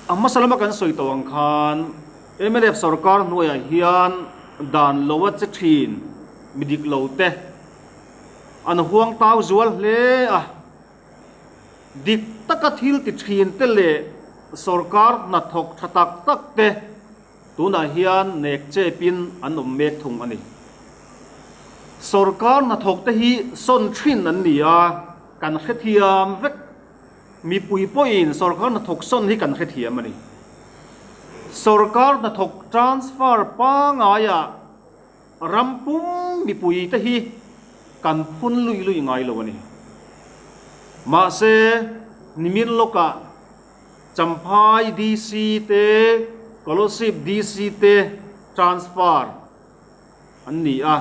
A hmasa lama kan sawi tawh ang khan mnf sorkar hnuaiah hian dan lo a che thin mi dik lo te an huang tau zual hle a. Dik taka thil ti thin te leh sorkar hnathawk tha tak tak te tunah hian nek chepin an awm mek thung a ni. Sorkar hnathawk te hi sawn thin an ni a, kan hrethiam vek. Mipui pawhin sorkar hnathawk sawn hi kan hrethiam a ni. Sorkar hnathawk transfer pangaiah ram pum mipui te hi kan phun luih luih ngai lo a ni. Mahse, nimin lawkah Champhai DC te, Kolosip DC te transfer an ni a,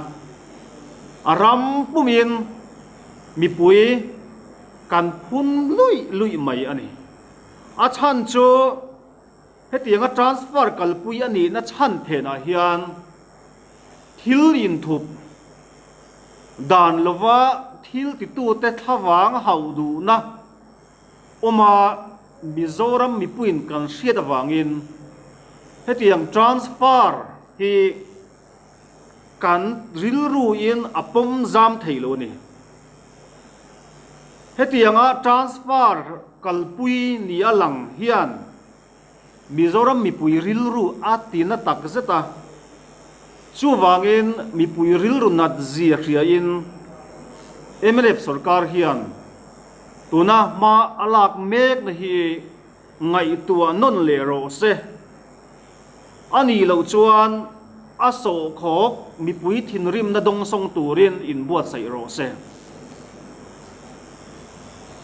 a ram pumin mipui kan phun luih luih mai a ni. A chhan chu hetianga transfer kalpui a nihna chhan phenah hian thil inthup dan lova thil titute thlavang hauh duhna awma Mizoram mipuiin kan hriat avangin hetiang transfer hi kan rilruin a pawm zam thei lo a ni. Hetianga transfer kalpui ni a lang hian Mizoram mipui rilru a ti na tak zet a, chuvangin mipui rilru nat zia hriain mnf sorkar hian tuna hma a lak mekna hi ngaihtuah nawn leh rawh se. A nih loh chuan a sawhkhawk mipui thinrimna dawngsawng turin inbuatsaih rawh se.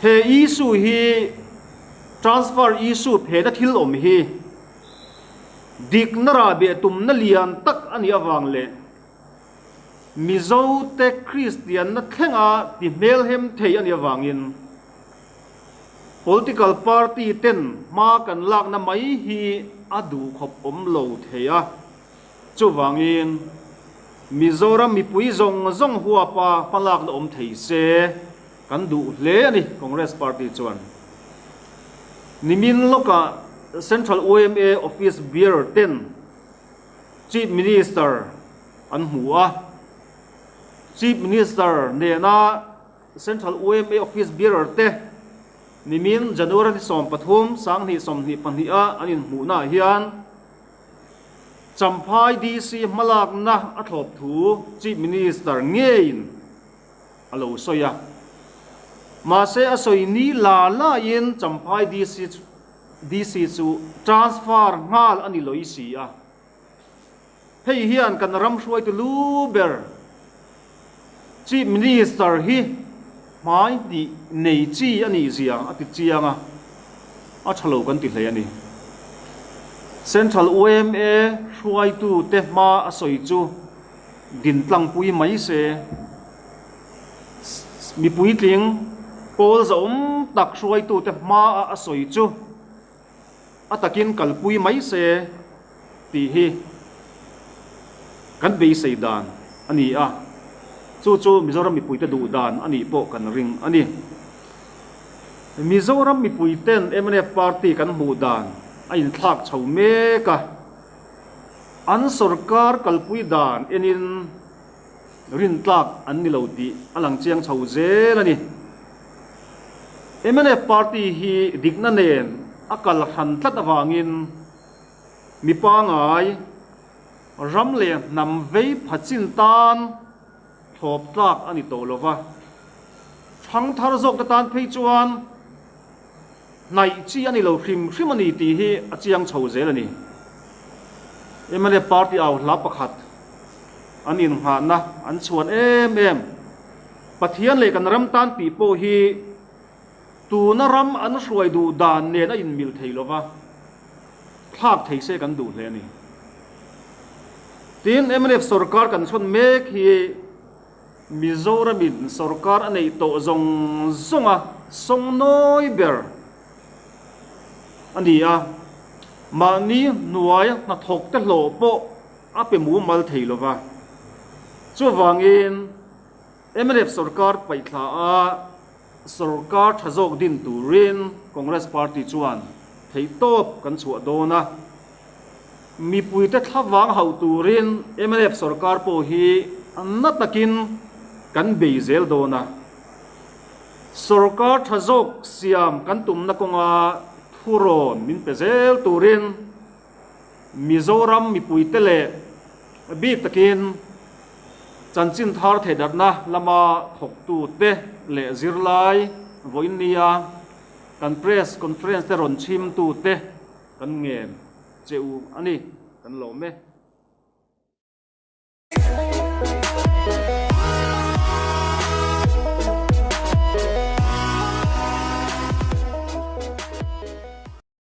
He issue hi transfer issue phena thil awm hi dikna rahbeh tumna lian tak a nih avang leh Mizote Kristianna thlenga ti hmelhem thei a nih avangin Political party ten hma kan lakna mai hi a duh khawp awm lo thei a, chuvangin Mizoram mipui zawng zawng huapa hmalakna awm thei se kan duh hle a ni, Congress party chuan. Nimin lawkah Central yma Office Bearer ten Chief Minister an hmu a, Chief Minister nena Central yma Office Bearer te nimin January ni 13, 2022 a an inhmuhnaah hian Champhai DC hmalakna a thlawp thu Chief Minister ngeiin a lo sawi a. Mahse a sawi ni la laiin Champhai DC DC chu transfer nghal a ni lawih si a. Hei hian kan ram hruaitu lu ber Chief Minister hi hmai hnih nei chi a nih zia a ti chiang a, a tha lo kan ti hle a ni. Central yma hruaitu te hma a sawi chu din tlangpui mai se, mi puitling pawl zahawm tak hruaitu te hma a sawi chu A takin kalpui mai se tih hi kan beisei dan a ni a, chu chu Mizoram mipuite duh dan a nih pawh kan ring a ni. Mizoram mipuiten mnf party kan hmuh dan a inthlak chho mek a, an sorkar kalpui dan enin rintlak an ni lo tih a lang chiang chho zel a ni. Mnf party hi dikna nen a kal hran tlat avangin mi pangai ram leh hnam vei pha chin tan thlawp tlak a ni tawh lo va, thang thar zawk te tan phei chuan hnaih chi a ni lo hrim hrim a ni tih hi a chiang chho zel a ni. Mnf party au hla pakhat an inngahna an chhuan em em. Pathian leh kan ram tan tih pawh hi tuna ram an hruai duh dan nen a inmil thei lo va, thlak thei se kan duh hle a ni. Tin, mnf sorkar kan chhawn mek hi Mizoramin sorkar a neih tawh zawng zawnga sawngnawi ber a ni a, mahni hnuai hnathawk te hlawh pawh a pe mumal thei lo va. Chuvangin, Mnf sorkar paihthla a sorkar tha zawk din turin Congress party chuan Theihtawp kan chhuah dawn a, mipuite thlavang hauh turin mnf sorkar pawh hi na takin kan bei zel dawn a. Sorkar tha zawk siam kan tumna kawnga thurawn min pe zel turin Mizoram mipuite leh bik takin chanchin thar theidarhna lama thawktute leh zirlai vawiin nia Kan press conference te rawn chhimtute kan ngen che u a ni, kan lawm e.